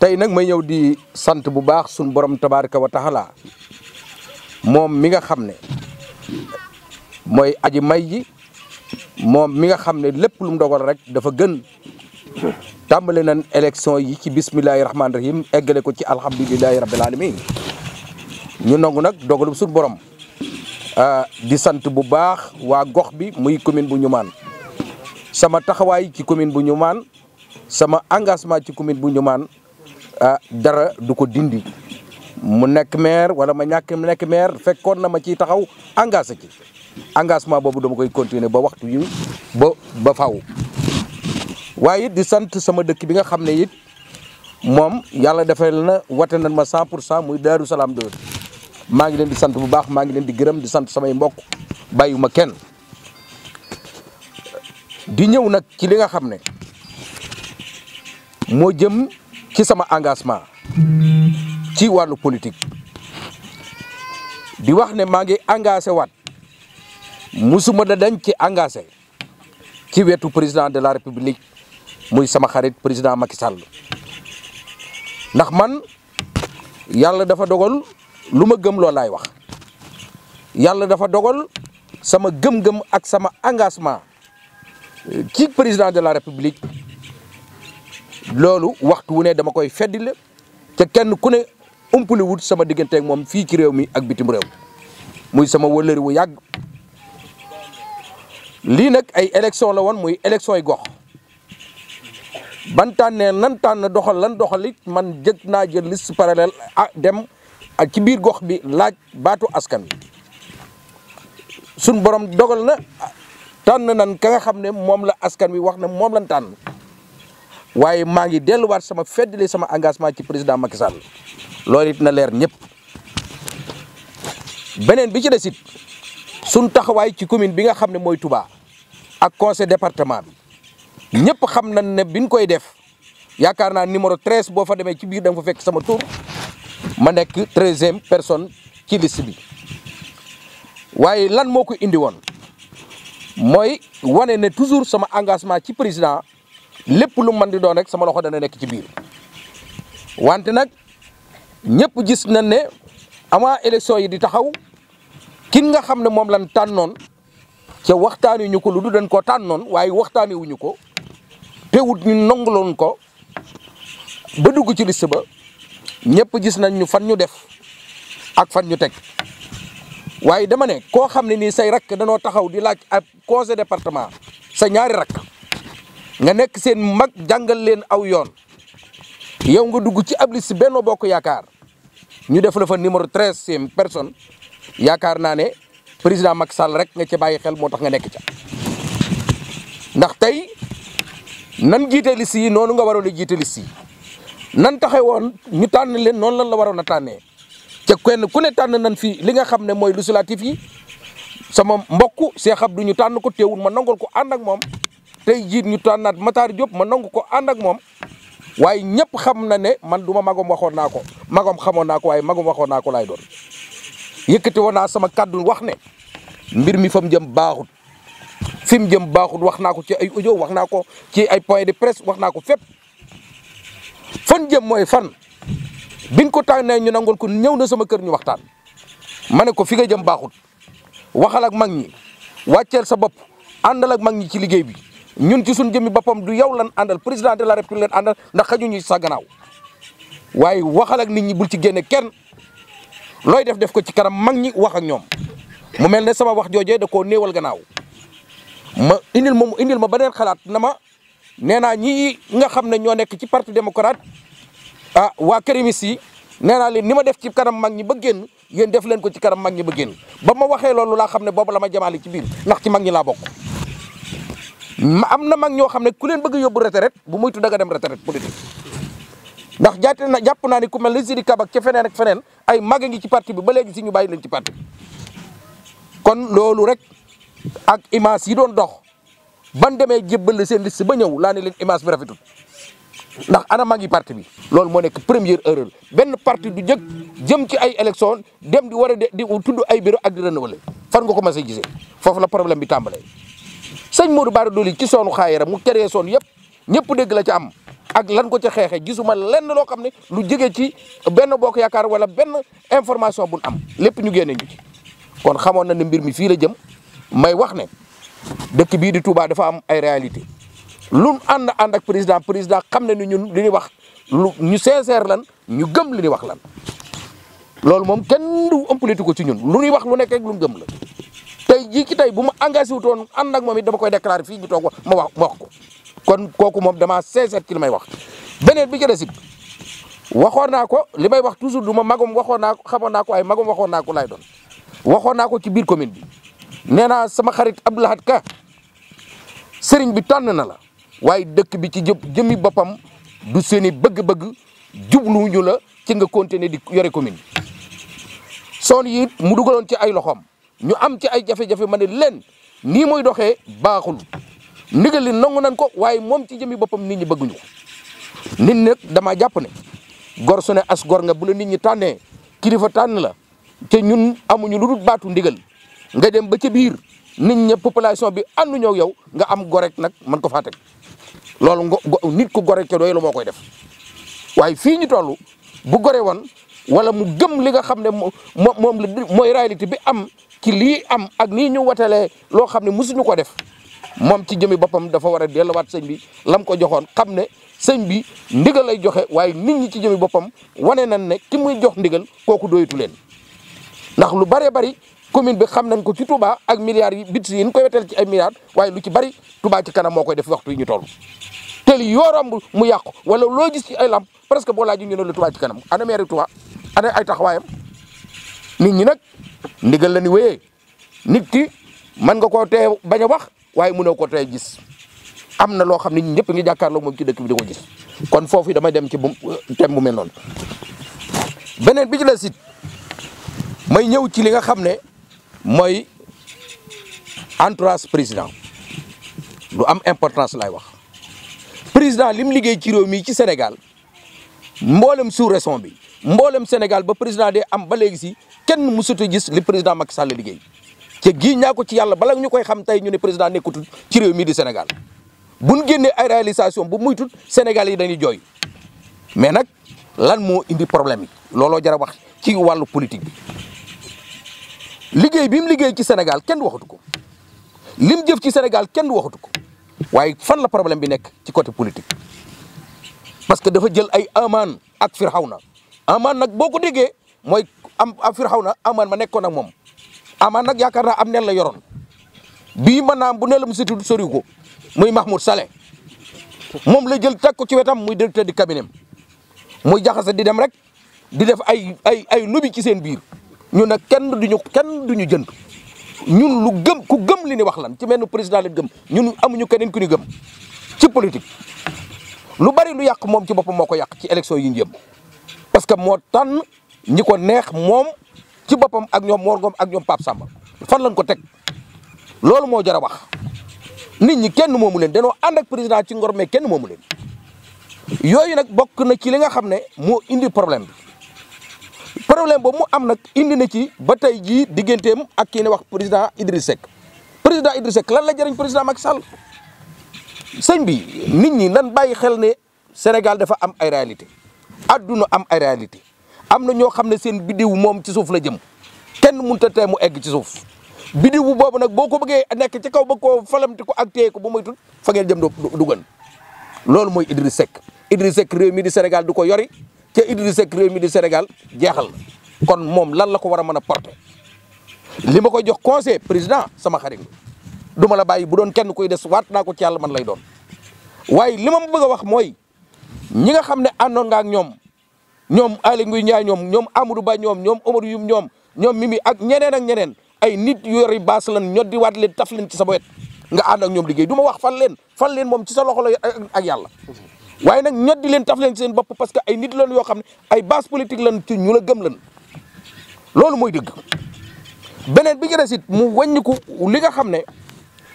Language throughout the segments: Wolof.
tey nag may ñëw di sant bu baax suñ borom tabaraka wa taala moom mi nga xam ne mooy aji may ji moom mi nga xam ne lépp lu mu dogal rek dafa gën tàmbale nañ élection yi ci bismillahi rahmaani rahim eggale ko ci alhamdulilahi rabbil alamin ñu nangu nag dogalu suñ borom di sant bu baax waa gox bi muy commune bu Ndioumane sama taxawaay ci commune bu Ndioumane sama engagement ci commune bu Ndioumane dara du ko dindi mu nekk maire wala ma ñàkk nekk maire fekkoon na ma ciy taxaw engagé ci engagement boobu dama koy continuer ba waxtu yi ba faw waaye di sant sama dëkk bi nga xam ne it moom yàlla defal na wate nañ ma 100% muy Daaru Salaam 2 maa ngi leen di sant bu baax maa ngi leen di gërëm di sant samay mbokk bàyyuma kenn di ñëw nag ci li nga xam ne moo jëm ci sama engagement ci wàllu politique di wax ne maa ngi engagé waat musuma da dañ ci engagé ci wetu président de la république muy sama xarit président Macky Sall ndax man yàlla dafa dogal lu ma gëm loolu laay wax yàlla dafa dogal sama gëm-gëm ak sama engagement ci président de la république loolu waxtu wu ne dama koy feddile te kenn ku ne umpale wut sama digganteeg moom fii ci réew mi ak bitim réew muy sama wëllëri wu yàgg lii nag ay élection la woon muy élection yi gox ban tànnee nan tànn doxal lan doxalit man jëg naa jël liste parallèle dem ak ci biir gox bi laaj baatu askan wi suñ borom dogal na tànn nan ka nga xam ne moom la askan wi wax na moom lan tànn waaye maa ngi delluwaat sama feddali sama engagement ci président Macky Sall loolu it na leer ñëpp beneen bi ci des it suñ taxawaay ci commune bi nga xam ne mooy Touba ak conseil département bi ñëpp xam nañ ne biñ koy def yaakaar naa numéro 13 boo fa demee ci biir da nga fa fekk sama tur ma nekk 13e personne ci liste bi waaye lan moo ko indi woon mooy wane ne toujours sama engagement ci président lépp lu mën di doon rek sama loxo dana nekk ci biir wante nag ñëpp gis nañ ne avant élection yi di taxaw kin nga xam ne moom lan tànnoon ca waxtaani ñu ko lu du dañ koo tànnoon waaye waxtaani wuñu ko teewut ñu nongaloon ko ba dugg ci liste ba ñëpp gis nañ ñu fan ñu def ak fan ñu teg waaye dama ne koo xam ne nii say rakk danoo taxaw di laaj ab conseil département sa ñaari rakk nga nekk seen mag jàngal leen aw yoon yow nga dugg ci ab liste Benno Bokk Yaakaar ñu def la fa numéro 13e personne yaakaar naa ne président Macky Sall rek nga ci bàyyi xel moo tax nga nekk ca ndax tey nan jiite liste yi noonu nga waroon a jiite liste yi nan taxe woon ñu tànn leen noonu lan la waroon a tànnee ca kenn ku ne tànn nan fii li nga xam ne mooy législatif yi sama mbokk Cheikh Abdou ñu tànn ko teewul ma nangol ko ànd ak moom tey jiit ñu tànnaat Matar Diop ma nangu ko ànd ak moom waaye ñëpp xam na ne man du ma magom waxoon naa ko magom xamoon naa ko waaye magom waxoon naa ko laay doon yëkkati woon naa sama kàddu wax ne mbir mi fa mu jëm baaxut fi mu jëm baaxut wax naa ko ci ay audio wax naa ko ci ay point de presse wax naa ko fépp fan jëm mooy fan biñ ko tànnee ñu nangol ko ñëw na sama kër ñu waxtaan ma ne ko fi nga jëm baaxut waxal ak mag ñi wàcceel sa bopp àndal ak mag ñi ci liggéey bi ñun ci suñ jëmmi boppam du yow lan àndal président de la république àndal ndax xajuñu sa gannaaw waaye waxal ak nit ñi bul ci génne kenn looy def ko ci kanam mag ñi wax ak ñoom mu mel ne sama wax joojee da koo néewal gannaaw ma indil ma beneen xalaat na ma nee naa ñi nga xam ne ñoo nekk ci parti démocrate waa karimis yi nee naa leen ni ma def ci kanam mag ñi ba génn yéen def leen ko ci kanam mag ñi ba génn ba ma waxee loolu laa xam ne boobu la ma jamaale ci biir ndax ci mag ñi laa bokk ma am na mag ñoo xam ne ku leen bëgg a yóbbu retraite bu muytu daga dem retraite politique ndax jàpp naa ni ku mel ne Sidi Kabak ca feneen ak feneen ay mag a ngi ci parti bi ba léegi si ñu bàyyi leen ci parti bi kon loolu rek ak image yi doon dox ban demee jébbal seen liste ba ñëw laa ne leen image bi rafetul ndax ana mag yi parti bi loolu moo nekk première erreur benn parti du jëg jëm ci ay élection dem di war a di tudd ay bureau ak di renouveler fan nga ko mas a gisee foofu la problème bi tàmbalee sëñ Modou Bara Doli ci soonu xaayara mu créé soon yëpp ñëpp dégg la ci am ak lan ko ca xeexee gisuma lenn loo xam ne lu jege ci benn bokk yaakaar wala benn information bu am lépp ñu génne ñu ci kon xamoon na ne mbir mi fii la jëm may wax ne dëkk bii di Touba dafa am ay réalité lu ànd ak président xam ne ni ñun li ñuy wax lu ñu sincère lan ñu gëm li ñuy wax lan loolu moom kenn du ëmpaliti ko ci ñun lu ñuy wax lu nekk rek lu ñu gëm la tey jii ki tey bu ma engagé wu toon ànd ak moom it dama koy déclaré fii ñu toog ma wax ko kon kooku moom damaa sincère ci li may wax beneen bi ci des it waxoon naa ko li may wax toujours du ma magom waxoon naa ko xamoon naa ko waaye magom waxoon naa ko laay doon waxoon naa ko ci biir commune bi nee naa sama xarit Abdou Lahad Ka Serigne bi tànn na la waaye dëkk bi ci jëmmi boppam du seeni bëgg-bëgg jubluwuñu la ci nga continuer di yore commune bi son yi mu dugaloon ci ay loxoom ñu am ci ay jafe-jafe ma ne leen nii muy doxee baaxul ndigal li nangu nañ ko waaye moom ci jëmmi boppam nit ñi bëgguñu ko nit nag damaa jàpp ne gor su ne as gor nga bu la nit ñi tànnee kilifa tànn la te ñun amuñu lu dul baatu ndigal nga dem ba ca biir nit ñi population bi ànduñoo yow nga am gorek nag mën ko faa teg loolu nit ku gorek te doy la moo koy def waaye fii ñu toll bu gore woon wala mu gëm li nga xam ne moom la mooy réalité bi am ci lii am ak nii ñu watalee loo xam ne mosuñu ko def moom ci jëmi boppam dafa war a delluwaat sëñ bi lam ko joxoon xam ne sëñ bi ndigal lay joxe waaye nit ñi ci jëmi boppam wane nañ ne ki muy jox ndigal kooku doyatu leen ndax lu bëree bëri commune bi xam nañ ko ci Touba ak milliards yi bits yi ñu koy wetal ci ay milliards waaye lu ci bëri Touba ci kanam moo koy def waxtu yi ñu toll te li yoo romb mu yàqu wala loo gis ci ay lamp presque boo laaj ñu ne la Touba ci kanam ana maire Touba ana ay taxawaayam nit ñi nag ndigal la ni wéyee nit ki mën nga koo tee bañ a wax waaye mënoo ko tey gis am na loo xam ne ñun ñëpp ngi jàkkaarloo moom ci dëkk bi di ko gis kon foofu damay dem ci thème bu mel noonu beneen bi ci la sit may ñëw ci li nga xam ne mooy entourage président lu am importance lay wax président lim liggéey ci réew mi ci Sénégal mboolem sous-région bi mboolem Sénégal ba président de am ba léegi si kenn mësut a gis li président Macky Sall liggéey te gii ñaa ko ci yàlla bala ñu koy xam tey ñu ne président nekkutul ci réew mii di Sénégal buñ génnee ay réalisation bu muy tut Sénégal yi dañuy jooy mais nag lan moo indi problème yi looloo jar a wax ci wàllu politique bi liggéey bi mu liggéey ci Sénégal kenn waxatu ko lim jëf ci Sénégal kenn waxatu ko waaye fan la problème bi nekk ci côté politique parce que dafa jël ay amaan ak Firawna amaan nag boo ko déggee mooy am Firawna amaan ma nekkoon ak moom amaan nag yaakaar naa am nen la yoroon bii mën naa am bu ne la mu sëtu soriw ko muy Mahmoud Saleh moom la jël teg ko ci wetam muy directeur du cabinet muy jaxase di dem rek di def ay lobby ci seen biir ñun nag kenn duñu jënd ñun lu gëm ku gëm li ni wax lan ci mel ni président la gëm ñun amuñu keneen ku ñu gëm ci politique lu bari lu yàq moom ci boppam moo ko yàq ci élection yi ñu jëm parce que moo tànn ñi ko neex moom ci boppam ak ñoom Mor Ngom ak ñoom Pape Samba fan lañ ko teg loolu moo jar a wax nit ñi kenn moomu leen danoo ànd ak président ci ngor mais kenn moomu leen yooyu nag bokk na ci li nga xam ne moo indi problème bi problème boobu mu am nag indi na ci ba tey jii digganteem ak kii ne wax président Idriss Seck lan la jëriñ président Macky Sall sëñ bi nit ñi nan bàyyi xel ne Sénégal dafa am ay réalité adduna am ay réalité am na ñoo xam ne seen biddiw moom ci suuf la jëm kenn mënut a tee mu egg ci suuf biddiw bu boobu nag boo ko bëggee nekk ci kaw ba koo falamti ko ak téye ko bu moytul fa ngeen jëm du gën loolu mooy Idriss Seck réew mi di Sénégal du ko yori te Idriss Seck réew mi di Sénégal jeexal na kon moom lan la ko war a mën a porter li ma koy jox conseil président sama xarit du ma la bàyyi bu doon kenn kuy des waat naa ko ci yàlla man lay doon waaye li ma bëgg a wax mooy ñi nga xam ne àndoon nga ak ñoom Aly Ngouille Ndiaye ñoom Amadou Ba ñoom Oumar Youm ñoom Mimi ak ñeneen ay nit yu yori baas lan ñot di waat leen taf leen ci sa wet nga ànd ak ñoom liggéey du ma wax fan leen moom ci sa loxo la ak yàlla waaye nag ñot di leen taf leen ci seen bopp parce que ay nit lan yoo xam ne ay base politique lan ci ñu la gëm lan loolu mooy dëgg beneen bi nga des it mu wàññiku li nga xam ne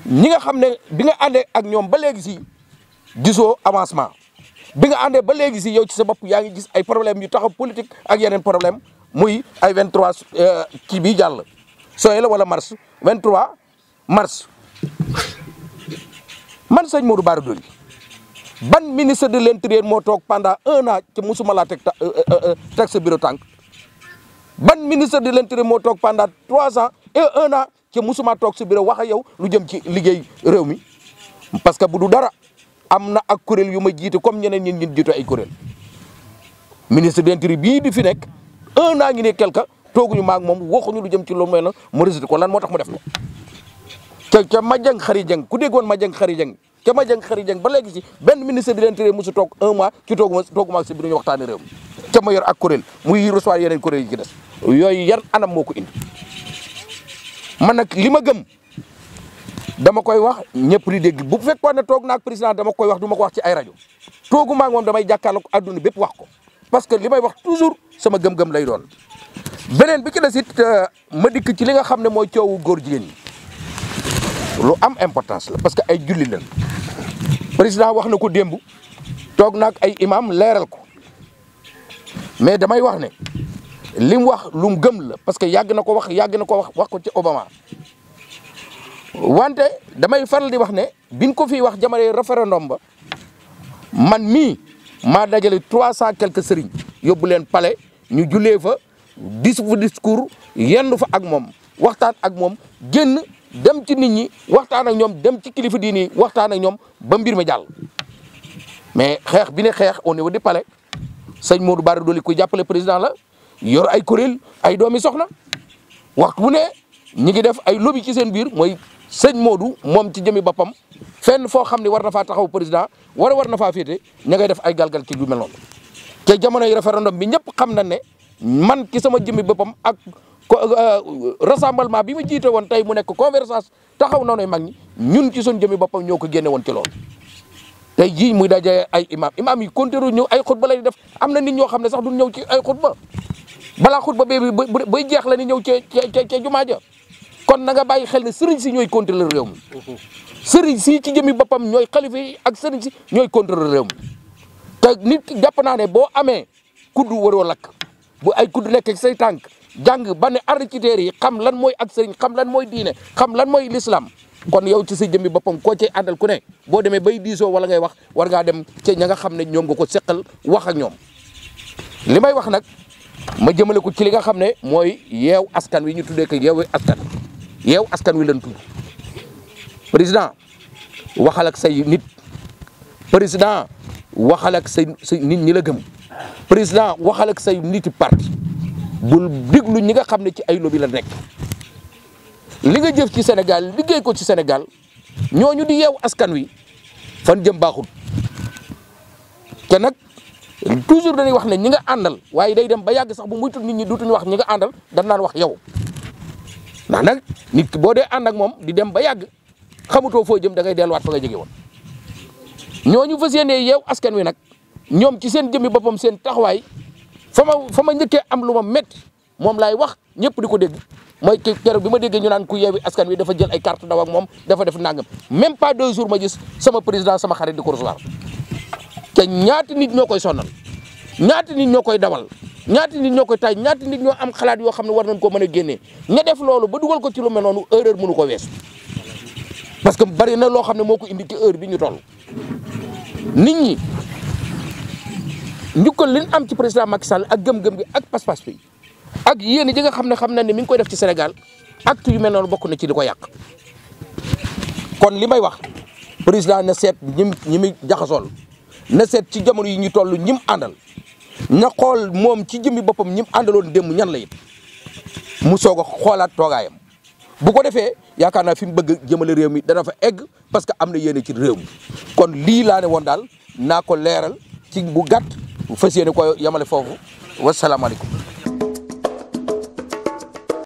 ñi nga xam ne bi nga àndee ak ñoom ba léegi si gisoo avancement bi nga àndee ba léegi si yow ci sa bopp yaa ngi gis ay problème yu taxaw politique ak yeneen problème muy ay 23 kii bii jàll sooy la wala mars 23 mars man sëñ Modou Bara Doli ban ministre de l'intérieur moo toog pendant 1 an te musuma laa teg sa bureau tànk ban ministre de l'intérieur moo toog pendant 3 ans et 1 an te musuma toog sa bureau wax ak yow lu jëm ci liggéey réew mi parce que bu du dara am na ak kuréel yu ma jiite comme ñeneen ñi ñu jiite ay kuréel ministre de l'intérieur bii di fi nekk 1 an ngi ne quelque tooguñu maag moom waxuñu lu jëm ci lu mel na mu résulté ko lan moo tax mu def ko ca Madiang Khary Dieng ku déggoon Madiang Khary Dieng ca Madiang Khary Dieng ba léegi si benn ministre de l'intérieur musu toog 1 mois ci toogu maag si bi ñu waxtaanee réew mi ca ma yor ak kuréel muy recevoir yeneen kuréel yi ci des yooyu yan anam moo ko indi man nag li ma gëm dama koy wax ñëpp di dégg bu fekkoon ne toog naag président dama koy wax du ma ko wax ci ay rajo toogu maag moom damay jàkkaarloo ko adduna bépp wax ko parce que li may wax toujours sama gëm-gëm lay doon beneen bi ci des it ma dikk ci li nga xam ne mooy coowu góor jigéen ñi lu am importance la parce que ay julli lañ président wax na ko démb toog naag ay imam leeral ko mais damay wax ne li mu wax lu mu gëm la parce que yàgg na ko wax ko ci Obama wante damay faral di wax ne biñ ko fii wax jamono référendum ba man mii maa dajale 300 quelques sëriñ yóbbu leen palais ñu jullee fa discours yenn fa ak moom waxtaan ak moom génn dem ci nit ñi waxtaan ak ñoom dem ci kilifa diini yi waxtaan ak ñoom ba mbir ma jàll mais xeex bi ne xeex au niveau du palais sëñ Modou Bara Doli kuy jàppale président la yor ay kuréel ay doomi soxna waxtu bu ne ñi ngi def ay lobby ci seen biir mooy sëñ Modou moom ci jëmi boppam fenn foo xam ne war na faa taxaw président war na faa féete ña ngay def ay galgal ci lu mel noonu te jamonoy référendum bi ñëpp xam na ne man ci sama jëmi boppam ak rassemblement bi ma jiite woon tey mu nekk convergence taxaw noonu mag ñi ñun ci suñ jëmi boppam ñoo ko génne woon ci loolu tey jii muy daje ay imam yi continué ñëw ay xutba lay def am na nit ñoo xam ne sax duñ ñëw ci ay xutba balaa xutba bee bay jeex la ni ñëw ca jumaa ja kon na nga bàyyi xel ne sëriñ si ñooy contrôler réew mi sëriñ si ci jëmi boppam ñooy xalifa yi ak sëriñ si ñooy contrôler réew mi te nit ki jàpp naa ne boo amee kuddu waroo lakk bu ay kuddu nekk say tànk jàng ba ne arr ci téere yi xam lan mooy ak sëriñ xam lan mooy diine xam lan mooy l'islam kon yow ci sa jëmmi boppam koo cay àndal ku ne boo demee bay diisoo wala ngay wax war ngaa dem ci ña nga xam ne ñoom nga ko seqal wax ak ñoom li may wax nag ma jëmale ko ci li nga xam ne mooy yeew askan wi ñu tuddee ko yeewu askan wi lan tudd président waxal ak say nit président waxal ak say nit ñi la gëm président waxal ak say niti parti bul déglu ñi nga xam ne ci ay lobby la nekk li nga jëf ci Sénégal liggéey ko ci Sénégal ñooñu di yeew askan wi fan jëm baaxul te nag toujours dañuy wax ne ñi nga àndal waaye day dem ba yàgg sax bu muy tudd nit ñi dutuñu wax ñi nga àndal dañ naan wax yow ndax nag nit ki boo dee ànd ak moom di dem ba yàgg xamutoo foo jëm da ngay delluwaat fa nga jóge woon ñooñu fas yéenee yeew askan wi nag ñoom ci seen jëmmi boppam seen taxawaay fa ma njëkkee am lu ma métti moom laay wax ñëpp di ko dégg mooy keroog bi ma déggee ñu naan ku yeewi askan wi dafa jël ay carte daw ak moom dafa def nangam même pas 2 jours ma gis sama président sama xarit di ko recevoir te ñaati nit ñoo koy sonal ñaati nit ñoo koy dawal ñaati nit ñoo koy taaj ñaati nit ñoo am xalaat yoo xam ne war nañ koo mën a génnee ña def loolu ba dugal ko ci lu mel noonu erreur mënu ko weesu parce que bari na loo xam ne moo ko indi ci heure bi ñu toll nit ñi njukkal li ñu am ci président Macky Sall ak gëm-gëm gi ak pas-pas bi ak yéen ji nga xam ne mi ngi koy def ci Sénégal acte yu mel noonu bokk na ci di ko yàq kon li may wax président na seet ñi muy jaxasool na seet ci jamono yi ñu toll ñim àndal na xool moom ci jëmmi boppam ñim àndaloon démb ñan la it mu soog a xoolaat toogaayam bu ko defee yaakaar naa fi mu bëgg jëmale réew mi dana fa egg parce que am na yéene ci réew mi kon lii laa ne woon daal naa ko leeral ci bu gàtt fas yéene ko yamale foofu wasalaamaaleykum